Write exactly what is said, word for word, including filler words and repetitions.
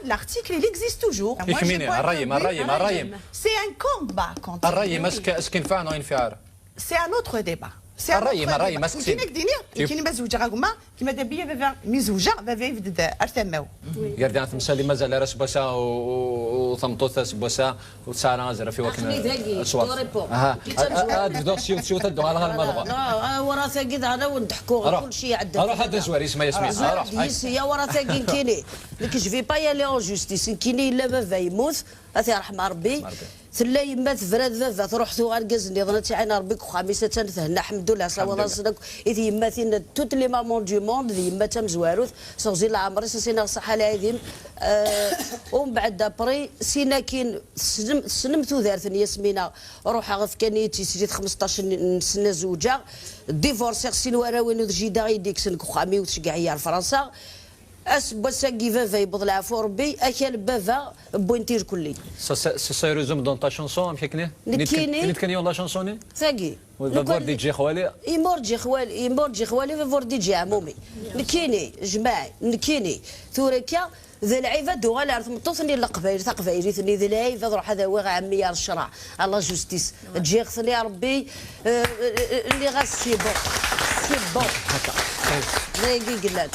L'article, il existe toujours. Moi, je Ikmini, vois ṛṛay-im, ṛṛay-im, ṛṛay-im. C'est un combat contre ṛṛay-im, est-ce que, est-ce que yenfeɛ neɣ ur yenfiɛ ara? C'est un autre débat. C'est un ṛṛay-im, autre ṛṛay-im, débat. est-ce que c'est- Nekkin ad k-d-iniɣ, nekkin ma zewǧeɣ a gma, kima d abiya baba, mi zewǧeɣ, baba yebded ar tama-w. Gar din temsali mazal ara aseggas-a u, u, u tameṭṭut aseggas-a ur tesɛi ara azref i wakken Aql-i dagi, ṣṣwab. Doripo. Aha. Kif ad Ad, ad bduɣ s yiwet, s yiwet, ad dduɣ ɣer ɣer ma dɣa. Awrat-agi d ara wen-d-ḥkuɣ Ruḥ. Kulci iɛedda. Ruḥ ad d-azwar isem-a, Yasmin. Ruḥ. Yis-i awrat-agi nekkini. Nekk, je vais pas y aller en justice. Nekkini yella baba yemmut, ad t-yerḥem Rebbi. Tella yemma tebra-d baba, truḥ tuɣ argaz nniḍen, ad tt-iɛin Rebbi deg uxxam-is, attan thenna, ḥemdullah, sawaḍ-asen akk i tyemmatin de toutes les mamans du monde, d yemma d tamezwarut, seɣzi leɛmer-is, as-iniɣ ṣṣeḥḥa lɛidim. Euh, umbeɛd après, sin akin, tessnem, tessnem tudert n Yasmina, ruḥeɣ fkan-iyi-tt i srid xmesṭac n, n sna zewǧeɣ, divorciɣ sin warraw-inu d jida i d-ikksen deg uxxam-iw, tceggeɛ-iyi ar Fransa. Aseggas-agi baba yewweḍ leɛfu Rebbi, akal n baba wwin-t irkelli. Ça, ça, ça se résume dans ta chanson, amek akken? Nekkini. Nit kan yiwen la chanson-nni? Tagi. Baba ur d-yeǧǧi xwali. Imi ur d-yeǧǧi xwali, imi ur d-yeǧǧi xwali, baba ur d-yeǧǧi ɛmumi. Nekkini, jmaɛ, nekkini. Tura akka, d lɛib ad uɣal ar tmeṭṭut-nni n Leqbayel, taqbaylit-nni, d lɛib ad ruḥ ad awiɣ ɛemmi ar ccreɛ, à la justice. Ǧǧiɣ-ten i Rebbi, euh, euh, euh, nniɣ-as c'est bon, c'est bon. D ayagi i yellan.